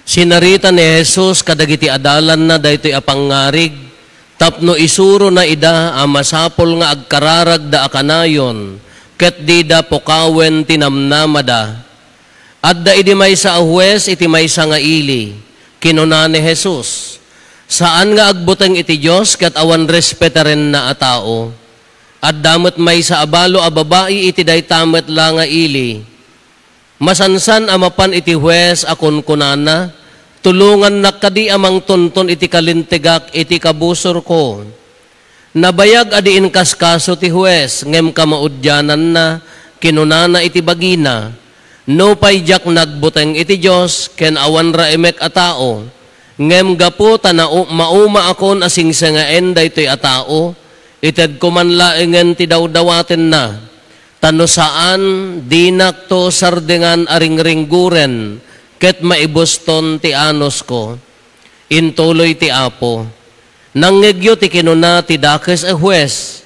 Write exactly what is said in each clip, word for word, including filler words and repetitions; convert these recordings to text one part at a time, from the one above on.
Sinarita ni Jesus kadagiti adalanna daytoy a pangngarig tapno isurona ida a masapul nga agkararagda a kanayon ket dida pukawen ti namnamada. Adda idi maysa a hues iti maysa nga ili. Kinuna ni Jesus, "Saan nga agbuteng iti Dios ket awan respetarenna a tao." Adda met maysa a balo a babai iti dayta met la nga ili. Masansan a mapan iti hues a kunkunana, "Tulongannak kadi a mangtunton iti kalintegak iti kabusorko." Nabayag a di inkaskaso ti hues, ngem kamaudiananna, kinunana iti bagina, "Nupay diak nagbuteng iti Dios ken awan raimek a tao, ngem gapu ta nau-, maumaakon a singsengaen daytoy a tao, itedko man laengen ti dawdawatenna." Ta no saan, dinakto sardengan a ringringguren ket maibuston ti anusko. Intuloy ti Apo, "Nangngegyo ti kinuna ti dakes a hues,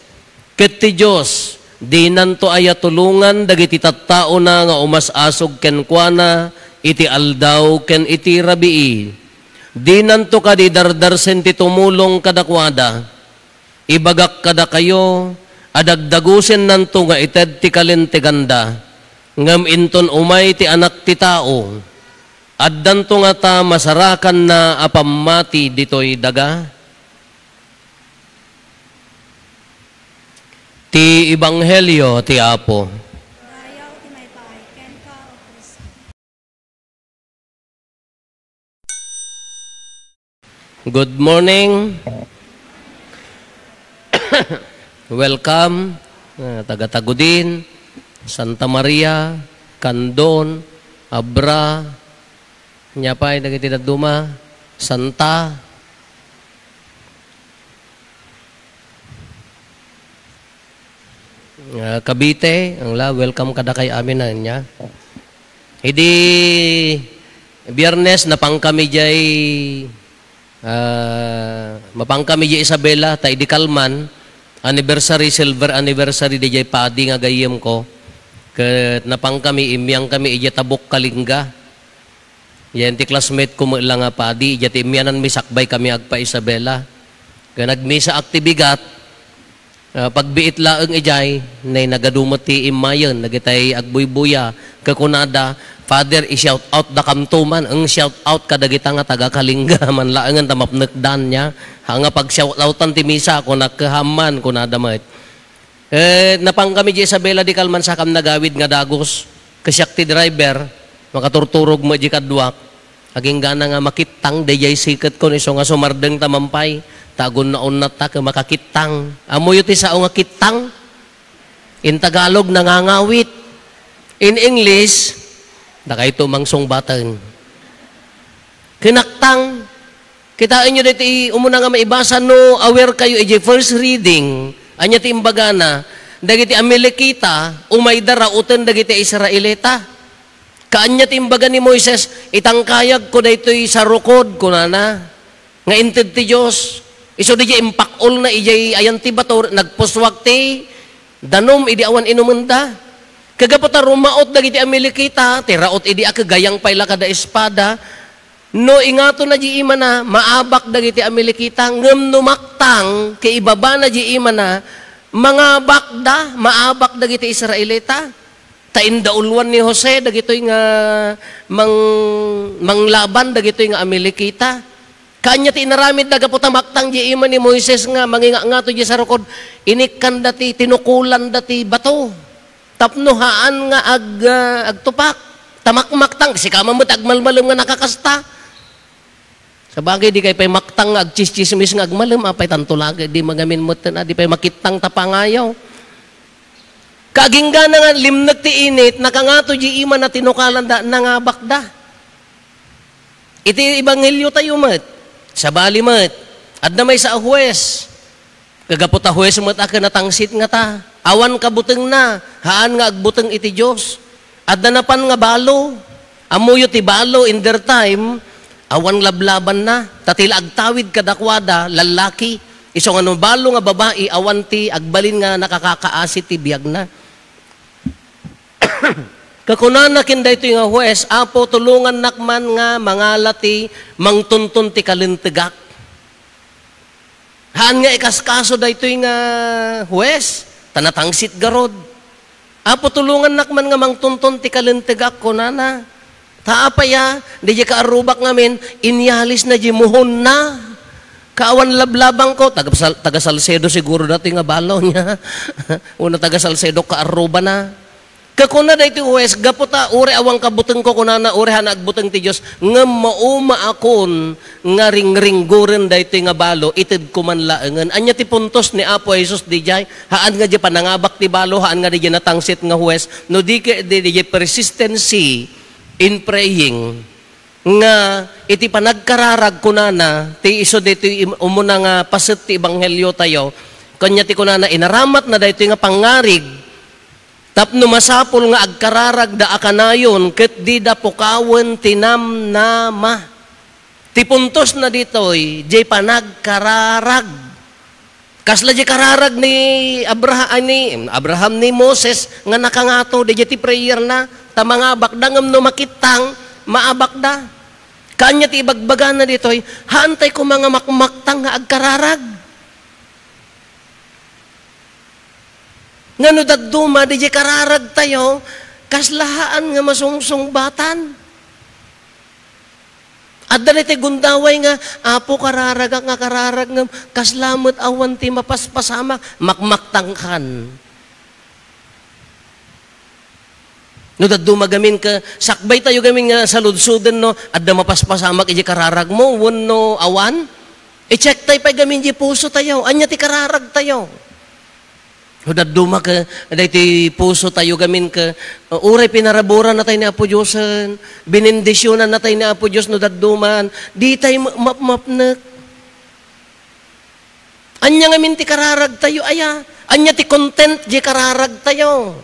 ket ti Dios dinanto aya tulongan dagiti tattaona nga umas-asog kenkuana iti aldaw ken iti rabii. Dinanto kadi dardarsen ti tumulong kadakuada." Ibagak kadakayo a dagdagusennanto nga ited ti kalinteganda, ngem inton umay ti Anak ti Tao, addanto ngata masarakanna a pammati ditoy daga? Ti Ebanghelio ti Apo. Rayaw ti maipaay kenka, O Cristo. Good morning. Welcome, ah, taga Tagudin, Santa Maria, Candon, Abra, nia pay dagiti dadduma, Santa. Ah, Cavite, ang la, welcome kadakay amin na niya. Idi Biyernes, napangkami jay, ah, mapangkami jay Isabela, ta idi kalman, anniversary, silver anniversary, di jay padi nga gayyem ko. Ket napangkami, immiang kami, ijay Tabuk Kalinga. Yan ti classmate ko met la nga padi, idiay ti immiananmi sakbay kami agpa-Isabela. Ken nagmisaak ti bigat, ah, pagbiit laeng idiay, nay nagadu met ti immayen, dagitay agbuybuya, ket kunada, "Father, i-shout out da kamto man." Eng, shout out kadagita nga taga Kalinga man laengen ta mapnekdan nia. Ha nga pag-shout outan ti misa, kunak, "Haan man," kunada met. Eh, napangkami di Isabela di kalman sakam nagawid nga dagus. Kasiak ti driver, makaturturog met di kaduak. Aginggana nga makittang, dayjay siket kon isu nga sumardeng ta mampay. Ta agunnaunnatta ket makakittang. Ammoyo ti sao nga kittang? In Tagalog, nangangawit. In English, dakayto mangsungbaten. Kinaktang. Kitaenyo daytoy umuna nga maibasa, no aware kayo idiay first reading, ania ti imbagana, dagiti Amalekita, umayda rauten dagiti Israelita. Kaanya ti imbaga ni Moises, "Itangkayagko daytoy sarukod," kunana, "nga inted ti Dios." Isu dayjay impakulna idiay ayan ti bato, nagpussuak ti danum idi awan inumenda. Kagapu ta rumaot dagiti Amalekita, ti raot idi a kagayang pay la kada espada, No ingatonna di imana, maabak dagiti Amalekita, ngem no maktang, kaibabana di imana, mangabakda, maabak dagiti Israelita. Ta indauluan ni Jose dagitoy nga mang-, manglaban dagitoy nga Amalekita. Kaanya ti inaramidda gapu ta maktang di ima ni Moises nga mangingangato di sarukod, inikkanda ti, tinukolanda ti bato. Tapno haan nga ag-, ah, agtupak. Ta makmaktang, sika man met agmalmalem nga nakakasta. Sabagay, di kay pay maktang nga agtsistsismis nga agmalem, apay tanto lagi, di mangamin met, ah, di pay makittang ta pangayaw. Kaginggana nga limnek ti init, nakangato di ima na tinukalanda, nangabakda. Iti ebanghelio tayo met, sabali met, adda maysa a huwes. Kagapu ta huwes met a ken natangsit ngata, awan kabutengna, haan nga agbuteng iti Dios. Adda napan nga balo. Ammoyo ti balo in their time, awan lablabanna, ta ti la agtawid kadakuada, lallaki. Isu nga no balo nga babai, awan ti agbalin nga nakakakaasi ti biagna. Kakunana ken daytoy nga hues, "Apo, tulongannak man nga mangala ti mangtunton ti kalentegak." Haan nga ikaskaso daytoy nga hues, ta natangsit garud. "Apo, tulongannak man nga mangtunton ti kalentegak," kunana. Ta apay a, diay kaarrubak ngamin, inyalisna diay muhonna. Kaawan lablabangko, taga Sal-, taga Salcedo siguro daytoy nga balo niya. Una taga Salcedo, kaarrubana. Kakuna daytoy hues, "Gapu ta uray awan kabutengko," kunana, "uray haan a agbuteng ti Dios, ngem maumaakon nga ringrenggoren daytoy nga balo, itedko man laengen." Ania ti puntos ni Apo Jesus diay? Haan nga diay panangabak ti balo, haan nga diay natangsit nga hues, no di ket di, diay persistency in praying, nga iti panagkararag, kunana, ti isu daytoy im-, umuna nga paset ti ebanghelio tayo, kanya ti kunana, inaramatna daytoy nga pangngarig, tapno masapul nga agkararagda a kanayon ket dida pukawen ti namnama. Ti puntosna ditoy, diay panagkararag. Kasla diay kararag ni Abraha-, ay, ni Abraham, ni Moses nga nakangato, diay ti prayerna, ta mangabakda, ngem no makittang, maabakda. Kaanya ti ibagbagana ditoy, haantay koma nga makmaktang nga agkararag. Nga no dadduma, diay kararagtayo, kasla haan nga masungsungbatan. Adda daytoy gundaway nga, "Apo, kararagak nga kararag ngem, kasla met awan ti mapaspasamak, makmaktangkan." No dadduma gamin ket, sakbaytayo gamin nga saludsoden, no, adda mapaspasamak idiay kararagmo, wenno awan, i-check tayo pay gamin diay pusotayo. Ania ti kararagtayo? No dadduma ket, daytoy pusotayo gamin ket, uh, uray pinaraburan natay ni Apo Diosen, binendisionan natay ni Apo Dios no dadduman, ditay ma-, mapmapnek. Ania ngamin ti kararagtayo, aya? Ania ti content diay kararagtayo?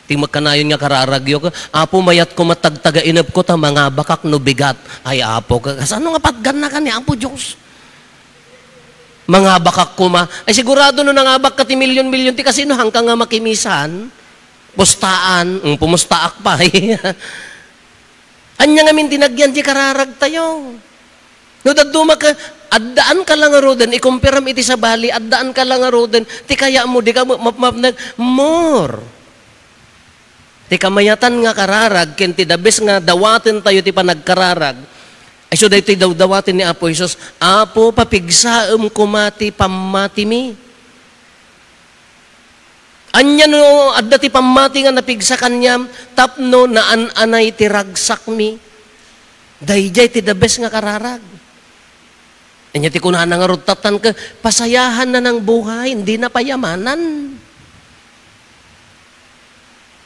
Ti makkanayon nga kararagyo, "Apo, mayat koma tagtagainepko ta mangabakak no bigat." Ay, Apo, ka-, kasano nga patganna ka ni Apo Dios? "Mangabakak koma." Ay, sigurado no nangabakka ti milyon-milyon, ti kasino, haanka nga makimisan? Pustaan? Mm, pumustaak pay. Ania ngamin ti nagyan diay kararagtayo? No dadduma ket, addaanka la ngaruden, ikumpiram iti sabali, addaanka la ngaruden, ti kayatmo, dika ma-, mapmapnek, more. Ti kamayatan nga kararag, ken ti the best nga dawatentayo ti panagkararag, isu daytoy dawdawaten ni Apo Jesus, "Apo, papigsaem koma ti pammatimi." Ania no adda ti pammati nga napigsa kaniam tapno naan-anay ti ragsakmi? Daydiay ti the best nga kararag. Ania ti kunana ngarud, tattan ket, "Pasayahan na ng buhay, hindi na payamanan."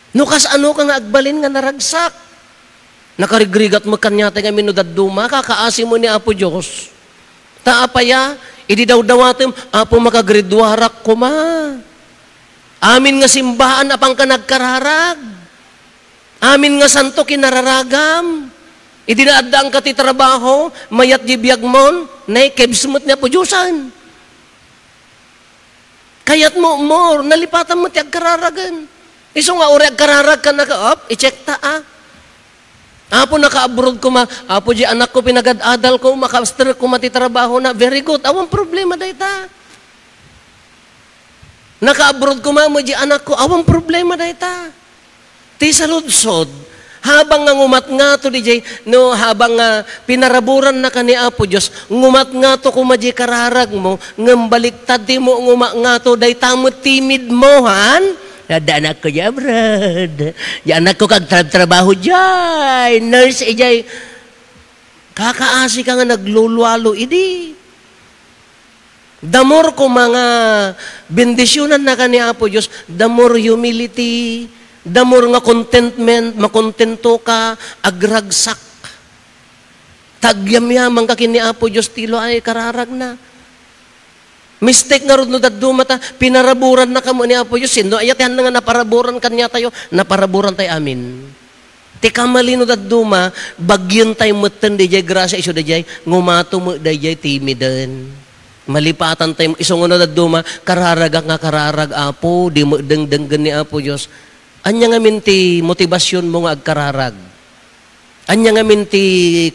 No kasano ka nga agbalin nga naragsak, nakarigrigat met kaniatayo ngamin no dadduma, kakaasi met ni Apo Dios. Ta apay a, idi dawdawatem, "Apo, makagraduarak koma." Amin nga simbaan, apanka nagkararag. Amin nga santo, kinararagam. Idi naaddaanka ti trabaho, mayat di biagmon, naikebs met ni Apo Diosan. Kayatmo more, nalipatam met ti agkararagen. Isu nga uray agkararag ka, naka-, op, i-check ta, a. "Apo, naka-abroad koma." "Apo, di anakko pinagad-adal ko, makaster koma ti trabaho na." Very good. Awan problema dayta. "Naka-abroad koma met di anakko." Awan problema dayta. Ti saludsod, habang nga ngumatngato diay, no, habang nga pinaraburannaka ni Apo Dios, ngumatngato koma diay kararagmo, ngem baliktad ti mo ngumatngato, dayta met timidmo, han? "Adda anakko diay abroad. Diay anakko kagtrabtrabaho diay. Nurse idiay." Kakaasi ka nga naglulualo idi. The more koma nga bendisionannaka ni Apo Dios, the more humility, the more nga contentment, makontento ka, agragsak. Ta agyamyamanka ken ni Apo Dios ti luay kararagna. Mistake ngarud no dadduma ta, pinaraburannaka met ni Apo Dios. Sino aya ti haan nga naparaburan kaniatayo? Naparaburantayo amin. Ti kamali no dadduma, bagyentayo metten diay grasia isu daydiay, ngumato met daydiay timiden. Malipatan tayo, isu nga no dadduma, "Kararagak nga kararag, Apo, di mo dengdenggen ni Apo Dios." Ania ngamin ti motibasionmo nga agkararag? Ania ngamin ti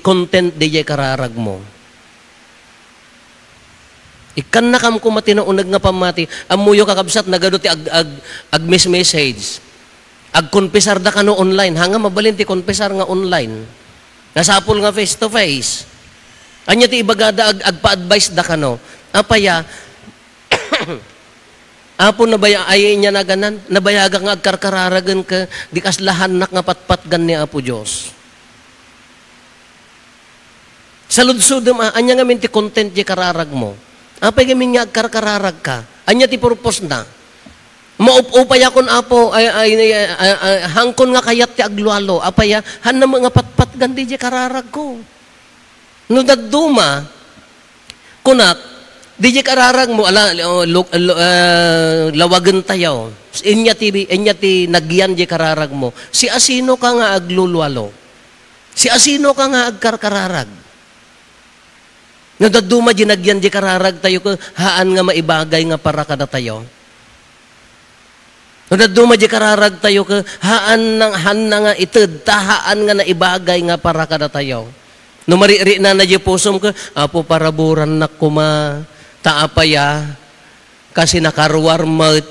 content diay kararagmo? Ikkannakam koma ti nauneg nga pammati. Ammoyo, kakabsat, nagadu ti ag-, ag-, agmes-message. Agkonpesar da kano online. Hanga mabalin ti konpesar nga online. Nasapul nga face to face. Ania ti ibagada ag-, agpa-advise da kano? Apaya, Apo, nabaya-, ay, inya naganan, nabayagak nga agkarkararagen ka, di kaslahannak nga patpatgan ni Apo Dios. Saludsodem, a, ania ngamin ti content di kararagmo? Apay ngamin nga agkarkararag ka? Ania ti purpose na? Maup-upayakon, Apo, ay, ay, ay, ay, ay, hangkon nga kayat ti aglualo. Apay a, hanna met nga patpatgan di kararagko. No dadduma, kunak, di kararagmo, ala, o, lu-, lu-, ah, lawagen tayo. Inya ti, inya ti nagyan di kararagmo. Siasino ka nga aglulualo? Siasino ka nga agkarkararag? No dadduma di nagyan di kararag tayo, ket haan nga maibagay nga para kadatayo. No dadduma di kararag tayo, ket haan na, haan na nga ited, ta haan nga naibagay nga para kadatayo. No marikrik na na di pusom ket, "Apo, paraburannak koma, ta apay a, kasi nakaruar met."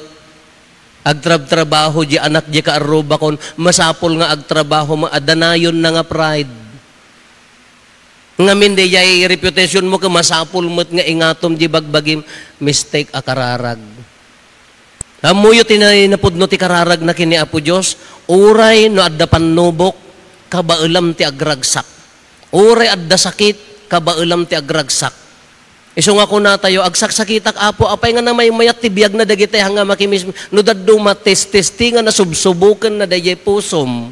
Agtrabtrabaho di anak di kaarrubakon, masapul nga agtrabaho met, adda nayon na nga pride. Ngamin daydiay reputation mo, ket masapul met nga ingatom di bagbagim, mistake a kararag. Ammoyo ti na-, napudno ti kararagna ken ni Apo Dios, uray no adda pannubok, kabaelam ti agragsak. Uray adda sakit, kabaelam ti agragsak. Isu nga kunatayo, "Agsaksakitak, Apo, apay nga namaymayat ti biagna dagiti hanga makimis-, no dadduma, testestingan a subsuboken na daydiay pusom,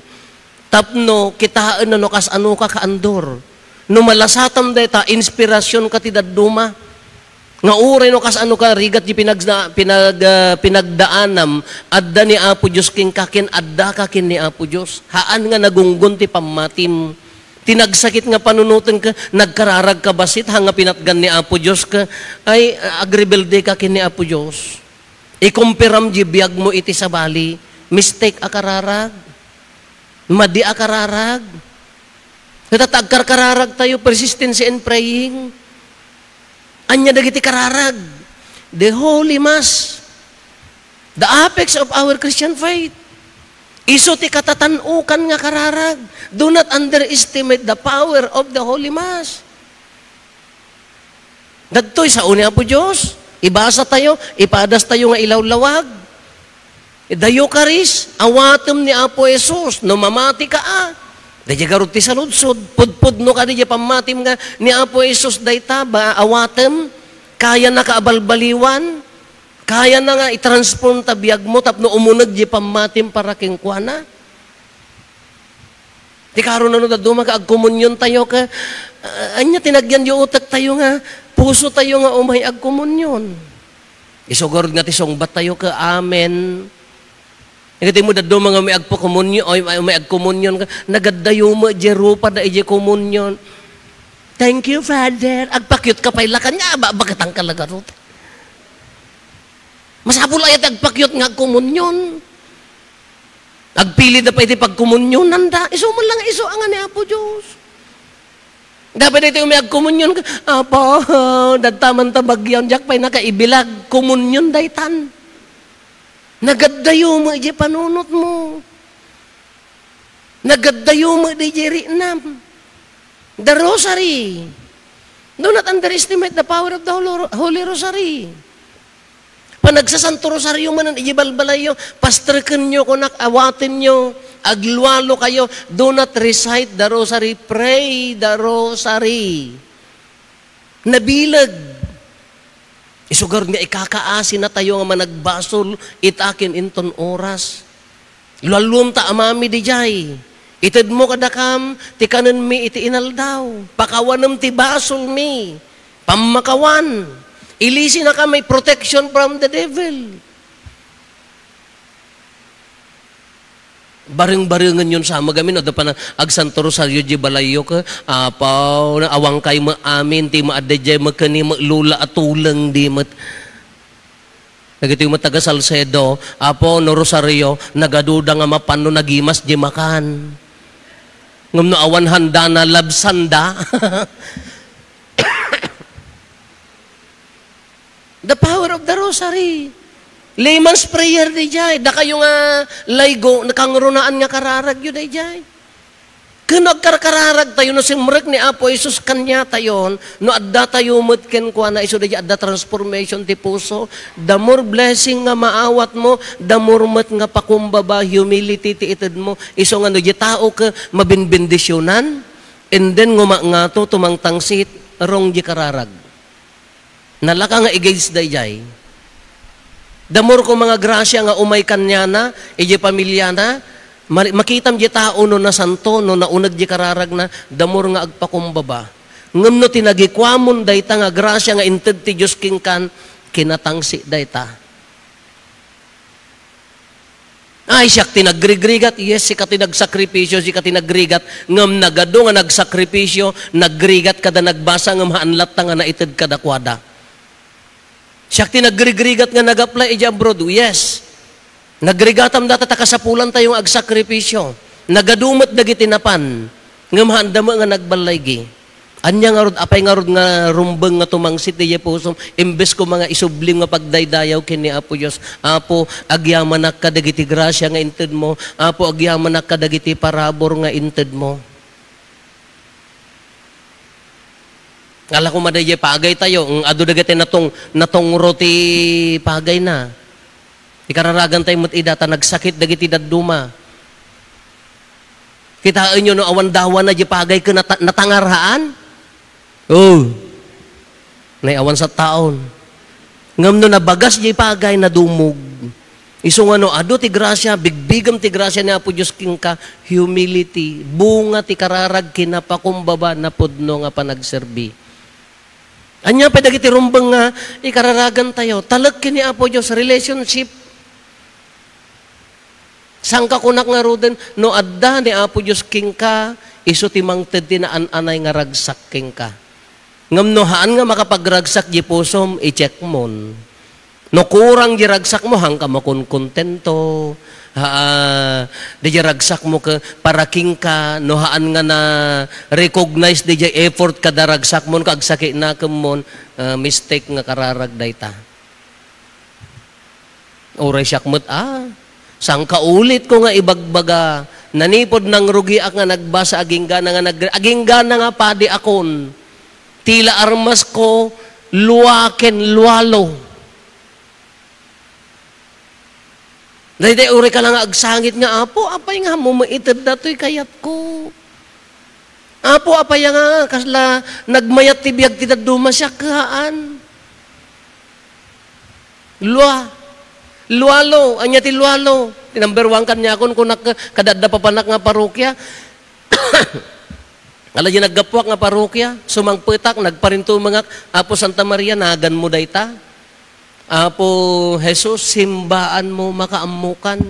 tapno kitaen na no kasano ka kaandur." No malasatam dayta, inspirasyon ka ti dadduma. Nga uray no kasano ka, rigat di pinagda-, pinag-, ah, pinagdaanam, adda ni Apo Dios kenka, ken adda ka ken ni Apo Dios. Haan nga nagunggon ti pammatim. Ti nagsakit nga panunoten ka, nagkararag ka bassit, ha nga pinatgan ni Apo Dios ka, ay, agrebelde ka ken ni Apo Dios. Ikumperam di biag mo iti sabali, mistake a kararag. Madi a kararag. Ket ta agkarkararag tayo, persistency in praying. Ania dagiti kararag? The Holy Mass. The apex of our Christian faith. Isu ti katatan-ukan nga kararag. Do not underestimate the power of the Holy Mass. Dagtoy sao ni Apo Dios. Ibasa tayo, ipadas tayo nga ilawlawag. The Eucharist, awatem ni Apo Jesus, no mamati ka, a. Daydiay garud ti saludsod, pudpudno kadi di pammatim nga ni Apo Jesus dayta, ba, awatem, kayana ka a balbaliwan, kayana nga i-transform ta biag mo tapno umuneg di pammatim para kenkuana. Ti karon, no dadduma ka agkomunyon tayo ka, ah, ania ti nagyan di utek tayo nga puso tayo nga umay agkomunyon. Isu garud nga ti sungbat tayo ka, amen. Ket ti mo dadduma nga umay agpakomunyon, oy, umay agkomunyon ka, nagaddayo met di rupa da iti komunyon. "Thank you, Father." Agpakyot ka pay la kaniana, ba-, baketang ka la garud. Masapul aya ti agpakyot nga agkomunyon. Agpili da pay ti pagkomunyonanda. Isu man lang isu anga ni Apo Dios. Dapat iti umay agkomunyon ka, "Apo, dadta man ta bagyaw, diak pay nakaibilag." Komunyon daytan. Nagaddayo met di panunot mo. Nagaddayo met di riknam. The Rosary. Do not underestimate the power of the Holo-, Holy Rosary. Panagsasanto Rosario manen iti balbalayyo, pasterkenyo, kunak, awatenyo, aglualo kayo, do not recite the Rosary, pray the Rosary. Nabileg. Isu garud nga ikakaasi na tayo nga managbasol ita ken inton oras. Lualluem ta amami didiay. Itedmo kadakam ti kanenmi iti inaldaw. Pakawanem ti basolmi. Pammakawan. Ilisinakami, protection from the devil. Bareng-barengen yon sa magamin, adda pa na agsanto rosario di balayyo, ke, apaw, na awangkay met amin, ti maadda di met kani met lula a tuleng di met. Dagiti met taga Salcedo, Apo, no rosario, nagaduda nga mapan no nagimas di makan. Ngem no awan handa na, labsanda. The power of the rosary. Layman's prayer di jay. Dakayo nga laygo, nakangrunaan nga kararagyo di jay. Ken no agkarkararag tayo, no simrek ni Apo Jesus kaniatayon, no adda tayo met kenkuana, isu di adda transformation ti puso. The more blessing nga maawat mo, the more met nga pakumbaba, humility ti ited mo. Isu nga no di tao ke mabinbendisionan, and then ngumangato, tumangtangsit, wrong di kararag. Nalaka nga igage dayjay. The more ko mga grasya nga umay kaniana, idiay pamiliana, ma-, makitam di tao no nasanto, no nauneg di kararagna, the more nga agpakumbaba. Ngem no tinagikuamon dayta nga grasya nga inted ti Dios kenkan, kinatangsit dayta. Ay, siak ti nagrigrigat. Yes, sika ti nagsakripisyo, sika ti nagrigat. Ngem nagadu nga nagsakripisyo, nagrigat kada nagbasa, ngem haan latta nga naited kadakuada. Siak ti nagrigrigat nga nag-apply idiay abroad. Yes. Nagrigatam data ta kasapulan tayo nga agsakripisyo. Nagadu met dagiti napan. Ngem haan da met nga nagballaygi. Ania ngarud, apay ngarud nga rumbeng nga tumangsit diay pusom, imbes ko nga isublim nga pagdaydayaw ken ni Apo Dios, Apo, agyamanak kadagiti grasya nga inted mo. Apo, agyamanak kadagiti parabur nga inted mo. Ngala ko madaydiay pagay tayo, ng adu dagiti natong-, natongro ti pagayna. Ikararagan tayo met ida, ta nagsakit dagiti dadduma. Kitaenyo no awan dawana di pagay ken nata-, natangarhaan? Oh. Nay awan sa taon. Ngem no nabagas di pagay, nadumog. Isu nga no adu ti grasya, bigbigem ti grasya ni Apo Dios kenka, humility, bunga ti kararag, kinapakumbaba, napudno nga panagserbi. Ania pay dagiti rumbeng nga ikararagan tayo? Talek ken ni Apo Dios, relationship. Saan ka kunak ngaruden? No adda ni Apo Dios kenka, isu ti mangted ti naan-anay nga ragsak kenka. Ngem no haan nga makapagragsak di pusom, i-check mon. No kurang di ragsak mo, haan ka makonkontento. Ha, di di ragsak mo ke-, para kenka, no haan nga na-recognize di di effort kada ragsak mo, no kagsakit na kemon, ah, mistake nga kararag dayta. Uray siak met, ah, sangkaulit ko nga ibagbaga, nanipod nangrugiak nga nagbasa, aginggana nga nag-, aginggana nga padi akon. Tila armas ko, lua ken lualo. Daytoy uray ka lang nga agsangit nga, "Apo, apay nga mo maited datoy kayatko? Apo, apay nga kasla nagmayat ti biag ti dadduma siak haan?" Lua. Lualo. Ania ti lualo? Ti number one kaniakon, kunak, kada adda papanak nga parokya. Ala, di naggapuak nga parokya, sumangpetak, nagparintumengak, "Apo Santa Maria, naganmo dayta. Apo Jesus, simbaan mo, makaammokan."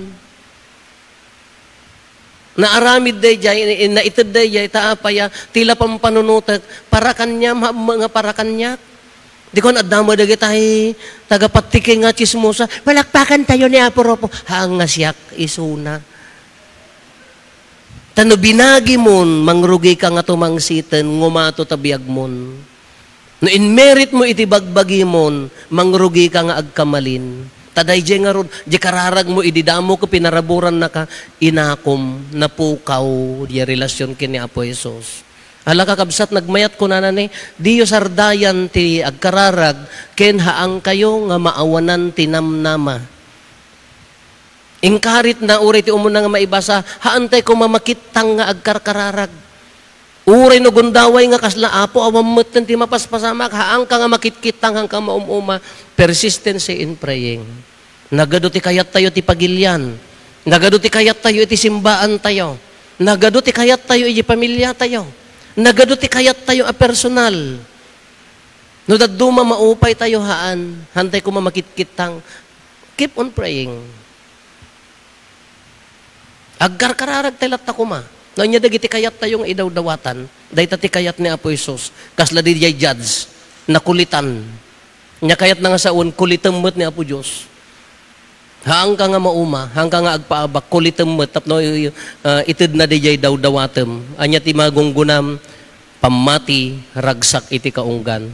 Naaramid dayjay, naited dayjay, ta apaya, ti la pampanunotek, para kaniam, haan met nga para kaniak. Di kon adda met dagitay taga-Pattiking nga tsismosa, "Palakpakan tayo ni Apo Rufo." Haan nga siak, isuna. Ta no binagimon, mangrugika nga tumangsiten, ngumato ta biagmon. No inmeritmo iti bagbagimon, mangrugika nga agkamalin. Ta dayjay ngarud, di kararagmo idi damo ket pinaraburannaka, inakom, napukaw, di relasion ken ni Apo Jesus. Ala, kakabsat, nagmayat kunana ni, "Diyo sardayan ti agkararag, ken haankayo nga maawanan ti namnama." Inkarit na uray ti umuna nga maibasa, haantay koma makittang nga agkarkararag. Uray no gundaway nga kasla, "Apo, awan metten ti mapaspasamak," haanka nga makitkittang, haanka maum-uma, persistency in praying. Nagadu ti kayattayo ti pagilian. Nagadu ti kayattayo iti simbaantayo. Nagadu ti kayattayo iti pamiliatayo. Nagadu ti kayattayo a personal. No dadduma, maupay tayo, haan. Haantay koma makitkittang. Keep on praying. Agkarkararagtay latta koma. No, ania dagiti kayattayo nga idawdawatan, dayta ti kayat ni Apo Jesus. Kasla diay judge, nakulitan. Ania kayatna nga sawen, kulitem met ni Apo Dios. Haanka nga mauma, haanka nga agpaabak, kulitem met tapno, ah, itedna diay dawdawatem. Ania ti magunggunam? Pammati, ragsak iti kaunggan.